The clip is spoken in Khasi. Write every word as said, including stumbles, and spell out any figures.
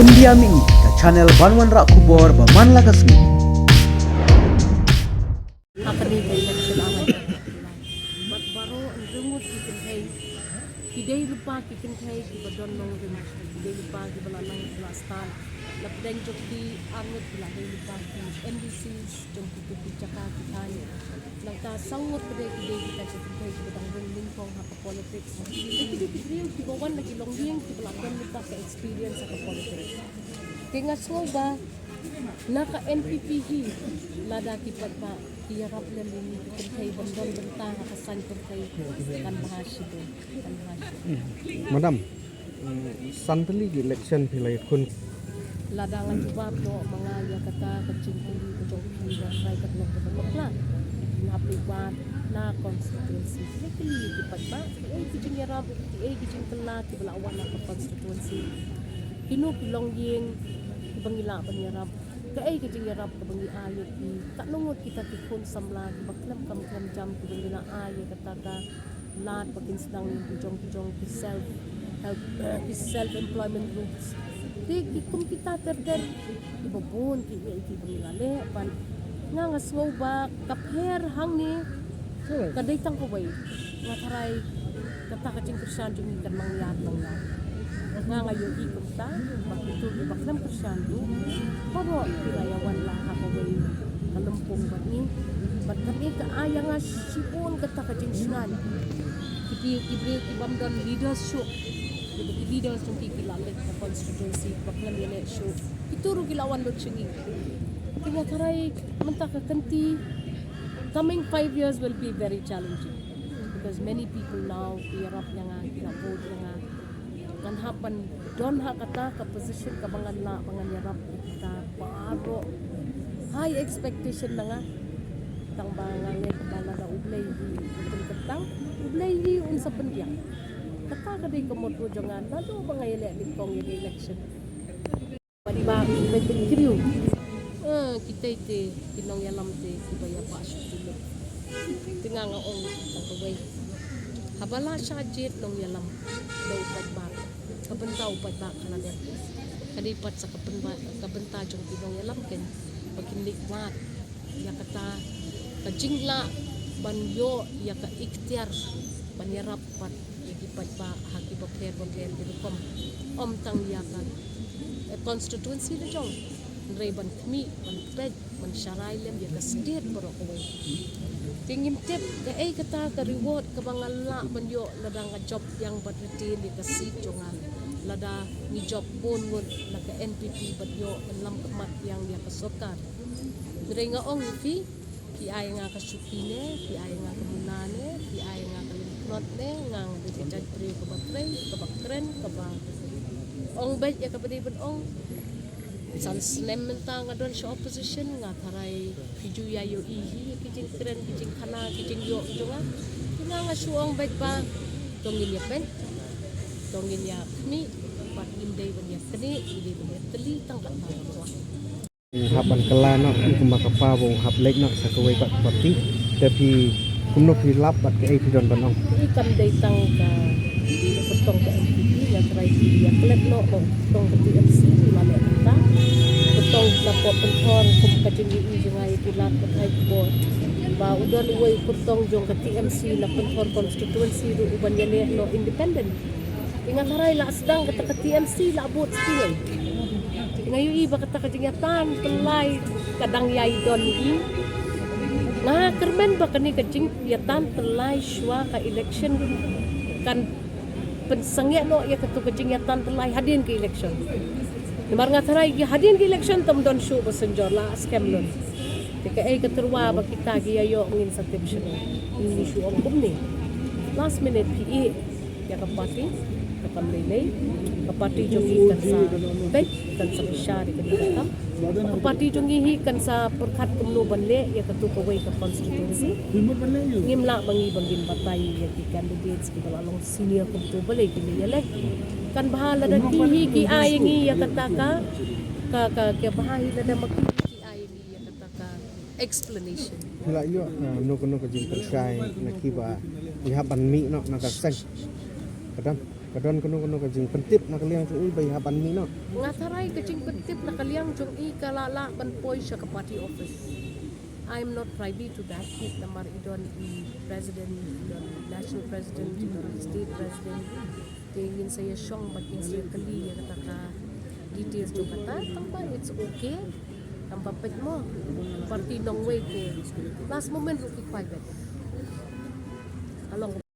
India Mih, ka channel ban wanrah khubor ba man la ka sngi. Ha kane ka election a ngai. Bad baroh hynriew ngut ki kynthei ki dei lypa ki kynthei kiba don nongrim, ki dei lypa kiba la nang la stad. La pdeng jong ki arngut ki la dei lypa ki M D Cs jong ki, ki jaka ki thaiñ. Nangta saw ngut ki dei, ki dei kita ki kynthei kiba dang rung nyngkong ha ka politics. Te ki dei ki briew kiba wan na ki longïing kiba la don lypa ka experience ha ka politics. Te nga sngew ba na ka N P P hi, lada ki paidbah ki ïarap lem ïa ngi ki kynthei ban don bynta ha ka saiñ pyrthei, kan bha shibun, kan bha shibun. Madam, mm, san tylli ki election phi la ïakhun? Lada ngan jubab noh ma nga ïa kata ka jingkylli ka jong phi, nga tharai ka long kaba bakla. Nga phi wad na constituency, phi kylli ki paidbah, kiei ki jingïarap, kiei ki jingkylla kiba la wan na ka constituency. Kino ki longïing kiba ngi lah ban ïarap? Kaei ka jingïarap kaba ngi ai ïa ki? Katno ngut kita ki khun samla kiba khlem kam khlem jam kiba ngi lah ai ïa kata ka lad ba kin sdang ïa ki jong ki jong ki self help, ki self employment groups. Te ki kum kita ter ter kiba bun kiei kiba ngi la leh, ban nga nga sngew ba ka pher hangne ka dei tang kawei. Nga tharai kata ka jingkyrshan jong ngi kan nang ïar nang ïar. Nga nga ïohi kumta ba kito kiba khlem kyrshan ruh baroh ki la ïa wan la ha kawei ka lympung bad ngi. Bad kane ka ai ïa nga shibun kata ka jingshngaiñ. Ki briew ki bym don leaders shuh, ki leaders jong ki ki la leit ha constituency ba khlem ïa leh shuh. Kito ruh ki la wan lut sha ngi. Ki nga tharai mynta ka kynti, coming five years will be very challenging because many people now ki ïarap ïa nga, ki la vote ïa nga. Ngan hap ban don ha kata ka position kaba ngan lah ba ngan ïarap ïa kita baroh. High expectation na nga. Tang ba nga ngeit ba lada U Blei hi un pynkyntang, U Blei hi un sa pyndiang. Kata ka dei ka motto jong nga naduh ba nga ïaleh nyngkong ïa ka election. Bad ba pynkriew. Eh, kita te ki nongïalam te kiba ïa ba shu tuluk. Te nga nga ong tang kawei. Haba la shah jied nongïalam da u paidbah, ka bynta u paidbah ka la dep. Ka dei pat sa ka bynta, ka bynta jong ki nongïalam ken ba kin leit wad ïa kata ka jinglah ban ïoh ïa ka iktiar ban ïarap pat ïa ki paidbah ha ki bapher bapher ki rukom. Ym tang ïa ka, eh, constituency la jong, hynrei ban khmih, ban peit, ban sharai lem ïa ka state baroh kawei. Te ngim tip kaei kata ka reward kaba nga lah ban ïoh lada nga jop biang bad retain ïa ka seat jong nga, lada ngi jop bun ngut na ka N P P bad ïoh ban lam khmat biang ïa ka sorkar. Hynrei nga ong ïa phi, phi ai nga ka shuki ne, phi ai nga ka muna ne, phi ai nga ka lyngkot ne, nga nga dei ka jaitbynriew kaba trei, kaba kren, kaba ong beit ïa kaba dei ban ong. San snem mynta nga don sha opposition, nga tharai phi ju ïa ïohi hi ïa ki jingkren, ki jingkhana, ki jingïoh jong nga. Te nga nga shu ong beit ba to ngin ïa peit, to ngin ïa khmih, bad ngim dei ban ïa knieh, ngi dei ban ïa tylli tang kata ka kwah. Hap ban kylla noh, i kumba ka pa ba u hap leit noh sha kawei pat ka party. Te phi kumno phi lap bad kaei phi don ban ong? I kam dei tang ka kyrtong ka N P P, nga tharai phi ïa klet noh ba kyrtong ka T M C u la leh mynta. Kyrtong ka pop pynthor kum ka jingïohi jong nga ïa ki lad ba thait bor. Ba u don uwei u kyrtong jong ka T M C na Pynthor constituency ruh u ban ïaleh noh independent. Te nga tharai la sdang kata ka T M C la bud shuh. Te nga ïohi ba kata ka jingïatan tyllai ka dang ïai don hi. Nga kyrmen ba kane ka jingïatan tyllai shuwa ka election kan pynsangeh noh ïa katu ka jingïatan tyllai hadien ka election. Namar nga tharai hadien ka election tam don shuh ba synjor la skhem lun. Te kaei ka tyrwa ba kita ki ïa ïoh ngin sa tip shuh. Ngin shu ong kumne. Last minute phi ïeh ïa ka party, ka kam lei lei, ka party jong ngi kan sa beit, kan sa bishar ïa kane ka kam. Ka party jong ngi hi kan sa pyrkhat kumno ban leh ïa katu kawei ka constituency. Ngim lah ba ngi ba ngin batai ïa ki candidates kiba la long senior kumtu balei ki leh ïa leh. Kan bha lada ki hi ki ai ïa ngi ïa kata ka, ka, ka, ka bha hi lada ma ki hi ki ai ïa ngi ïa kata ka explanation. Phi la ïoh, uh, no, no ka jingpynshai na kiba ngi hap ban mih noh na ka seng? Ka dang. Ka don kano kano ka jingpyntip na ka liang jong i ba i hap ban mih noh? Nga tharai ka jingpyntip na ka liang jong i ka la lah ban poi sha ka party office. I'm not privy to that. Namar i don i president, i don national president, i don state president. Te ngin sa ïa shong bad ngin sa ïa kylli ïa kata ka details jong kata. Tangba it's okay. Tangba peit mo, party nongwei te last moment ruh ki khwai beit. Along